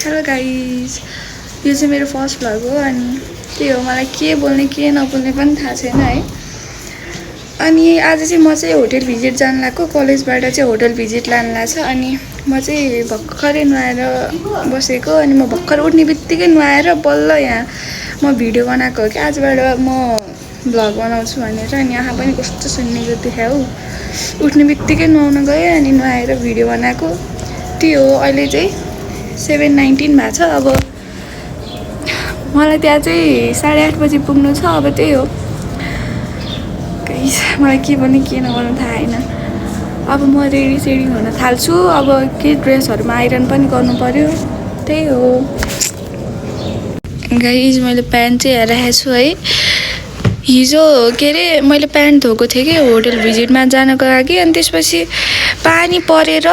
Hello guys, यो चाहिँ मेरो फर्स्ट भ्लग हो अनि त्यही हो, मलाई के बोल्ने के नबोल्ने पनि थाहा छैन है। अनि आज चाहिँ म चाहिँ होटल भिजिट जान लागेको, कलेजबाट चाहिँ होटल भिजिट लानु लाग्छ। अनि म चाहिँ भर्खरै नुहाएर बसेको, अनि म भर्खर उठ्ने बित्तिकै नुहाएर बल्ल यहाँ म भिडियो बनाएको हो कि आजबाट म भ्लग बनाउँछु भनेर। अनि यहाँ पनि कस्तो सुन्नेको देखायो, उठ्ने बित्तिकै नुहाउन गएँ अनि नुहाएर भिडियो बनाएको। त्यो हो, अहिले चाहिँ 7:19 भएको छ। अब मलाई त्यहाँ चाहिँ 8:30 बजी पुग्नु छ। अब त्यही हो गाइस, मलाई के भन्ने के नगर्नु थाहा छैन। अब म रेडी हुन थाल्छु। अब के ड्रेसहरूमा आइरन पनि गर्नु पर्यो, त्यही हो गाइस। मैले प्यान्ट चाहिँ राखेको छु है। हिजो के अरे मैले प्यान्ट धोएको थिएँ कि होटल भिजिटमा जानको लागि, अनि त्यसपछि पानी परेर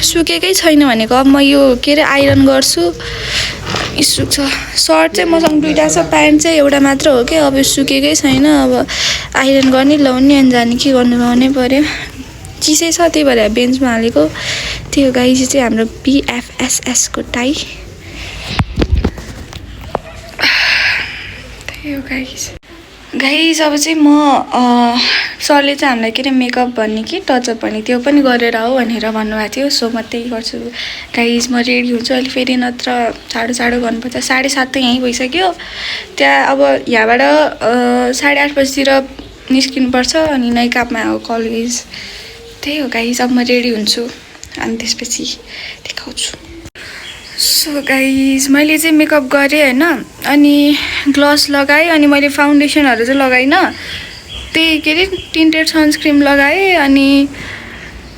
सुकेकै छैन भनेको। अब म यो के अरे आइरन गर्छु, सुक्छ। सर्ट चाहिँ मसँग दुईवटा छ, प्यान्ट चाहिँ एउटा मात्र हो कि। अब सुकेकै छैन, अब आइरन गर्ने लाउने अनि जाने के गर्नु लाउनै पर्यो। चिसै छ त्यही भएर बेन्चमा हालेको। त्यो गाइस चाहिँ हाम्रो BFSSको टाई। त्यही हो गाइस। अब चाहिँ म सरले चाहिँ हामीलाई के अरे मेकअप भन्ने कि टचअप भन्ने त्यो पनि गरेर आऊ भनेर भन्नुभएको थियो। सो म त्यही गर्छु गाइस। म रेडी हुन्छु अहिले, फेरि नत्र चाँडो गर्नुपर्छ। 7:30 त यहीँ भइसक्यो। त्यहाँ अब यहाँबाट 8:30 बजीतिर निस्किनुपर्छ अनि नाइकापमा हो कलेज। त्यही हो गाइस। अब म रेडी हुन्छु अनि त्यसपछि देखाउँछु। सो गाइस, मैले चाहिँ मेकअप गरेँ होइन, अनि ग्लस लगाएँ, अनि मैले फाउन्डेसनहरू चाहिँ लगाइनँ। त्यही के अरे टिन्टेड सनस्क्रिम लगाएँ, अनि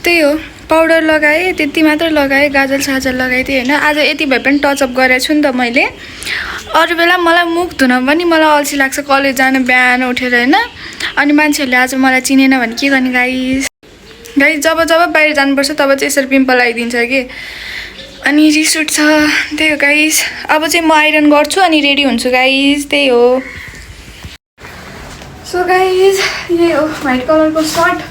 त्यही हो पाउडर लगाएँ, त्यति मात्र लगाएँ। गाजल साजल लगाइदिएँ होइन। आज यति भए पनि टचअप गरेको छु नि त मैले। अरू बेला मलाई मुख धुन पनि मलाई अल्छी लाग्छ कलेज जानु बिहान उठेर होइन। अनि मान्छेहरूले आज मलाई चिनेन भने के गर्ने गाइस। जब बाहिर जानुपर्छ तब चाहिँ यसरी पिम्पल आइदिन्छ कि, अनि रिस उठ्छ। त्यही हो गाइस। अब चाहिँ म आइरन गर्छु अनि रेडी हुन्छु गाइस। त्यही हो। सो गाइस, यही हो व्हाइट कलरको सर्ट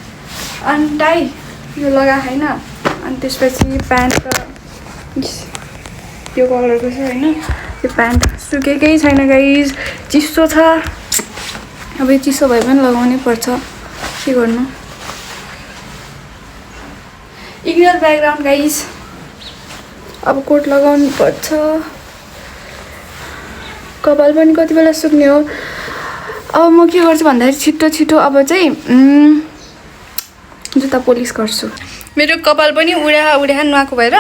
अनि टाई यो लगा होइन। अनि त्यसपछि प्यान्ट त यो कलरको छ होइन। त्यो प्यान्ट सुकेकै छैन गाइस, चिसो छ। अब यो चिसो भए पनि लगाउनै पर्छ, के गर्नु। Ignore background guys. अब कोट लगाउनु पर्छ। कपाल पनि कति बेला सुक्ने हो। अब म के गर्छु भन्दाखेरि छिटो अब चाहिँ जुत्ता पोलिस गर्छु। मेरो कपाल पनि उडा नुहाएको भएर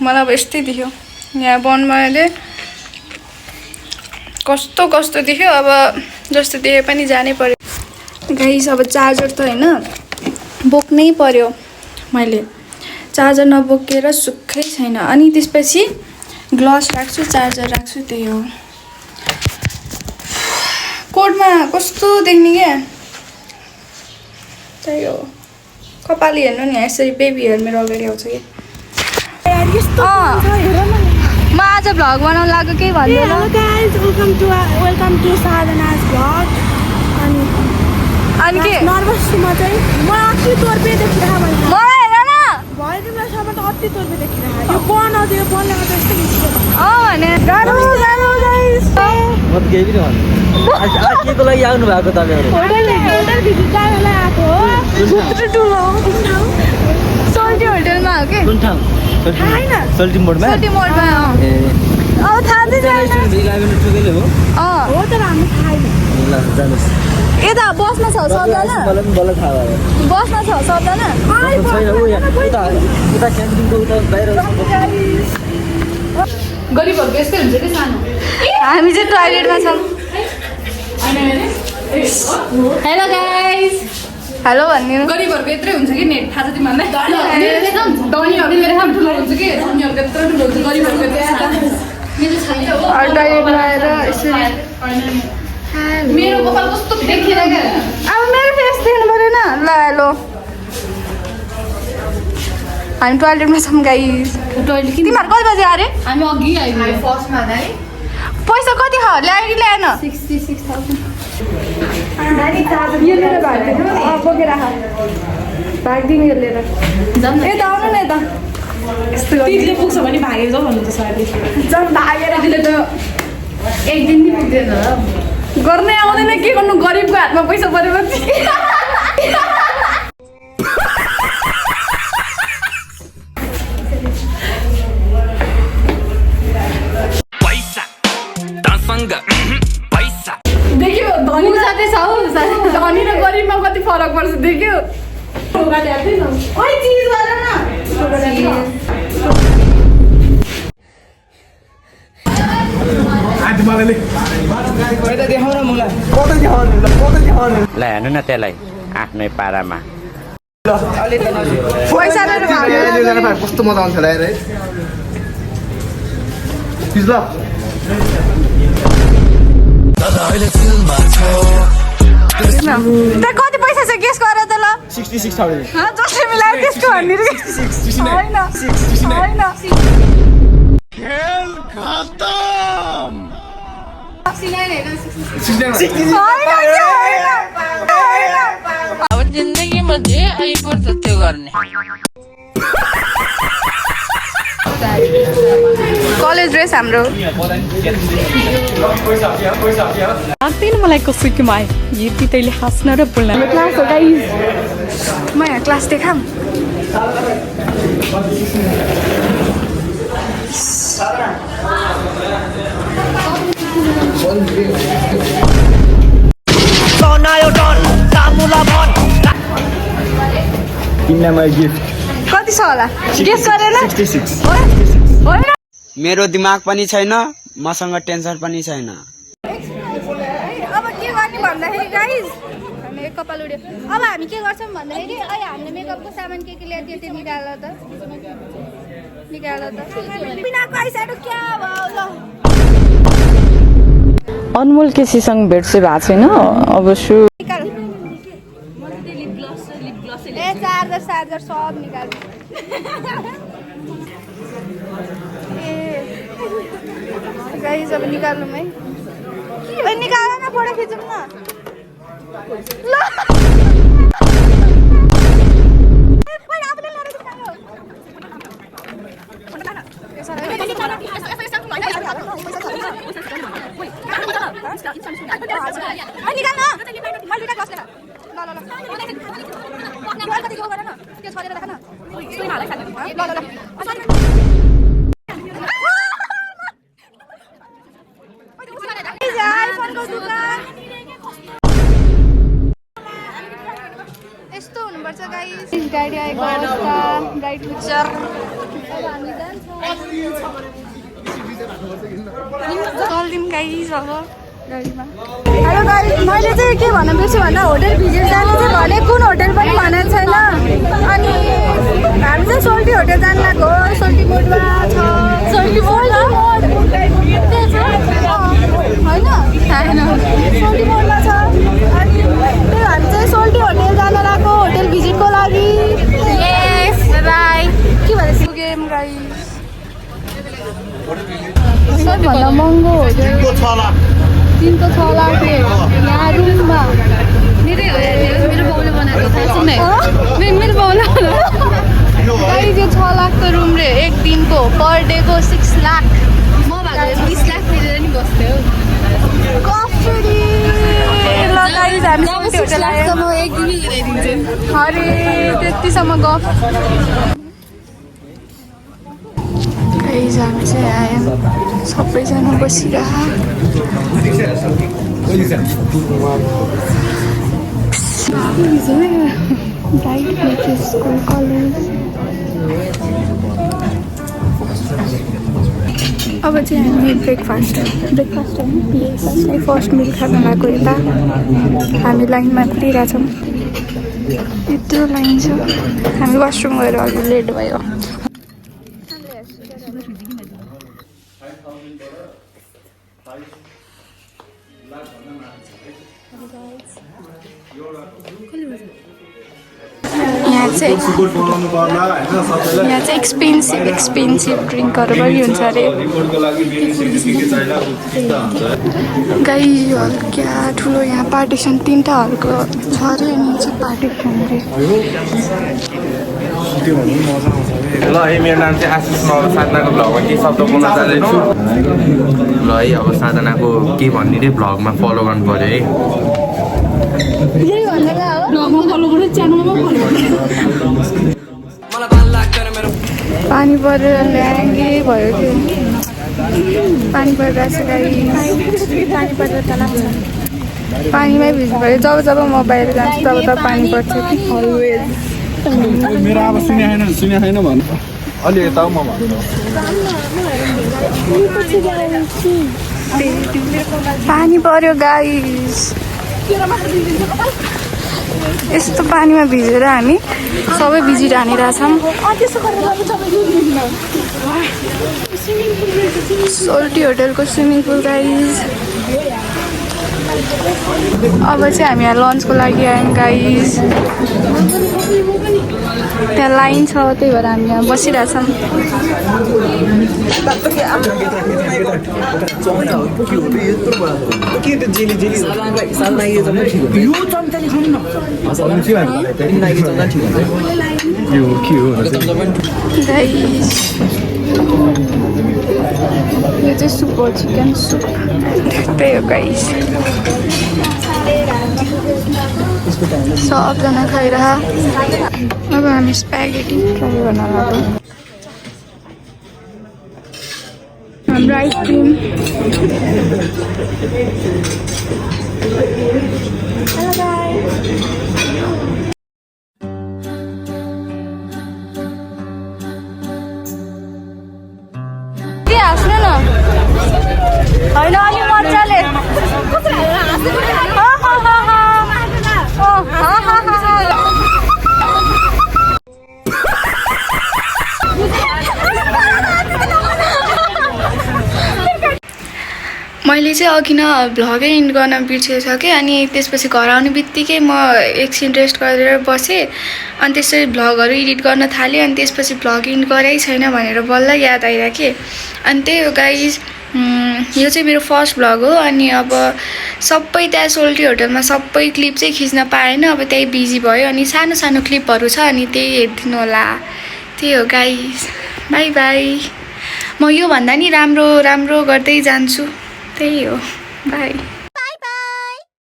मलाई अब यस्तै देख्यो। यहाँ बनमाले कस्तो देख्यो। अब जस्तो देखे पनि जानै पर्यो गाइस। अब चार्जर त होइन बोक्नै पर्यो। मैले चार्जर नबोकेर सुक्खै छैन। अनि त्यसपछि ग्लस राख्छु, चार्जर राख्छु, त्यही हो। कोटमा कस्तो देख्ने क्या, त्यही हो। कपाल हेर्नु नि यसरी बेबी हेयर मेरो अगाडि आउँछ कि। म आज भ्लग बनाउन लाग्यो केही भन्दैन। अनि के नर्भस छु म चाहिँ। मलाई अति तोर्पे देखिरहेको मलाई हेर न भयो तिमीलाईसम्म त अति तोर्पे देखिरहेको। यो बन आउँथ्यो, यो बनले गर्दा यस्तो हिँड्छ भने गाह्रो गाइस। म त केही पनि भन्नु। आज केको लागि आउनु भएको तपाईहरु? होटल भिजिट जानलाई आएको हो। कस्तो ठुलो सोल्टी होटलमा हो के? कुन ठाउँ? हैन सोल्टी मोडमा ए अब थाहा चाहिँ छैन। 11 टुकेले हो। हो त हामी थाहा छैन। ल जानुस्। यता बसमा छ सबजना। मलाई पनि बल्ल थाहा भयो। बसमा छ सबजना। छैन उ यहाँ उता क्यान्टिनको उता बाहिर गरिबहरुको यस्तै हुन्छ कि सानो। हामी चाहिँ टोयलेटमा छौँ। Hello guys. हेलो भन्दिनु। गरिबहरुको यत्रै हुन्छ कि नेट थाहा छ तिमीलाई? धनीहरुले लेखा ठुलो हुन्छ कि धनीहरुको यत्रो ठुलो हुन्छ, गरिबहरुको यत्रो मेरो छैन हो। टोयलेटमा आएर यसरी मेरो कपाल कस्तो देखिएर के अब मेरो फेस देख्नु परेन। ल हेलो हामी टोयलेटमा छौँ गाइस। टोयलेट तिमीहरू कति बजी अरे? हामी अघि आइयो फर्स्टमा है। पैसा कति ख ल्यायो कि ल्याएन? 66,000। यो लिएर भाग्दिनु बोकेर भाग्दिनु यो लिएर। यता आउनु न यता। तिमीले पुग्छ भने भागेर जाऊ भन्नु त सरले जब भागेर तिमीले त एक दिन नि पुग्दैन गर्नै आउँदैन के गर्नु गरिबको हातमा पैसा परेपछि देख्यो धनी साथै छ हौ धनी र गरिबमा कति फरक पर्छ देख्यो ल हेर्नु न त्यसलाई आफ्नै पारामा पैसा कस्तो मजा आउँछ होला है कति पैसा छ गेस गर त ल 66,000 जसले मिलायो त्यसको भन्ने रे होइन होइन अब जिन्दगीमा जे आइपर्छ त्यो गर्ने कलेज ड्रेस हाम्रो लाग्दैन मलाई कसैकोमा आयो यति तैँले हाँस्न र बोल्न क्लास हो गाइस म यहाँ क्लास देखाम तिमीलाई मैले गिफ्ट कति छ होला गेस गरेन 66 होइन मेरो दिमाग पनि छैन मसँग टेन्सन पनि छैन अब के गर्ने भन्दाखेरि गाइस हामी कपाल उड्यो अब हामी के गर्छौँ भन्दाखेरि अहिले हामीले मेकअपको सामान के ल्याइदियो त्यो निकाल त बिनाको आइसक्यो क्या भयो ल अनमोल केसीसँग भेट चाहिँ भएको छैन अवश्य निकाल ए चार्जर सब निकाल गाइस अब निकाल्नु है निकाल न फोटो खिचौँ न ल यस्तो हुनुपर्छ गाइस गाडी आएको अवस्था गाइड पिक्चर चल्दिउँ गाइस अब गाडीमा हेलो गाइस मैले चाहिँ के भन्न बिर्छु भन्दा होटल भिजिट जाने चाहिँ भने कुन होटल पनि भनेको छैन अनि हामी चाहिँ सोल्टी होटल जानु लागेको हो सोल्टी मोडमा छ सोल्टी मोड होइन सोल्टी मोडमा छ अनि त्यही हामी चाहिँ सोल्टी होटल जान लागेको होटल भिजिटको लागि बाई के भनेर पुगेँ गाइस सबभन्दा महँगो होटल 3 लाखले यहाँ रुममा मेरो बाउले बनाएको थाहा छैन मेरो बाउले गाइस यो 6 लाखको रुम रे एक दिनको पर डेको 6 लाख म भएको 20 लाख तिरेर नि बस्थ्यो ल गाइस हामी होटल आयो म एक दिनै हिँडाइदिन्छु अरे त्यतिसम्म गफ गाइस हामी चाहिँ आयौँ सबैजना बसिरह स्कुल कलेज अब चाहिँ हामी ब्रेकफास्ट होइन फर्स्ट मिल खान लागेको यता हामी लाइनमा कुदिरहेछौँ यत्रो लाइन छ हामी वासरुम गएर अघि लेट भयो यहाँ चाहिँ एक्सपेन्सिभ ड्रिङ्कहरू पनि हुन्छ अरे गाई हल क्या ठुलो यहाँ पार्टिसन 3टा हलको छ अरे अनि चाहिँ पार्टिसन अरे ल है मेरो नाम चाहिँ आशिष म अब साधनाको भ्लगमा केही शब्द बोल्न जाँदैछु ल है अब साधनाको के भन्ने रे भ्लगमा फलो गर्नु पर्यो है पानी परेर ल्याङ्गे भयो थियो पानी परिरहेको छ गाइस पानी परेर त लाग्छ पानीमै भिज्नु पऱ्यो जब जब म बाहिर जान्छु तब तब पानी पर्छ कि अलवेज मेरो अब सुने छैन भन्नु अलि यता म भन्छु पानी पर्यो गाइस यस्तो पानीमा भिजेर हामी सबै भिजिरहनिरहेछौँ सोल्टी होटलको स्विमिङ पुल गाइस अब चाहिँ हामी यहाँ लन्चको लागि आयौँ गाइस त्यहाँ लाइन छ त्यही भएर हामी यहाँ बसिरहेछौँ यो चाहिँ सुप हो चिकन सुप त्यही हो गाइस सबजना खाइरह अब हामी स्प्यागेटी ट्राई गर्न लाग्यौँ हाम्रो आइसक्रिम हेलो गाइस के हाँस्नु न होइन अलि मजाले मैले चाहिँ अघि न भ्लगै इन्ड गर्न बिर्सेसकेँ अनि त्यसपछि घर आउने बित्तिकै म एकछिन रेस्ट गरेर बसेँ अनि त्यसरी भ्लगहरू एडिट गर्न थालेँ अनि त्यसपछि भ्लग इन्ड गरै छैन भनेर बल्ल याद आइराखेँ अनि त्यही हो गाइस यो चाहिँ मेरो फर्स्ट भ्लग हो अनि अब सबै त्यहाँ सोल्टी होटलमा सबै क्लिप चाहिँ खिच्न पाएन अब त्यही बिजी भयो अनि सानो सानो क्लिपहरू छ अनि त्यही हेरिदिनु होला त्यही हो गाइस बाई बाई म योभन्दा नि राम्रो राम्रो गर्दै जान्छु त्यही हो बाई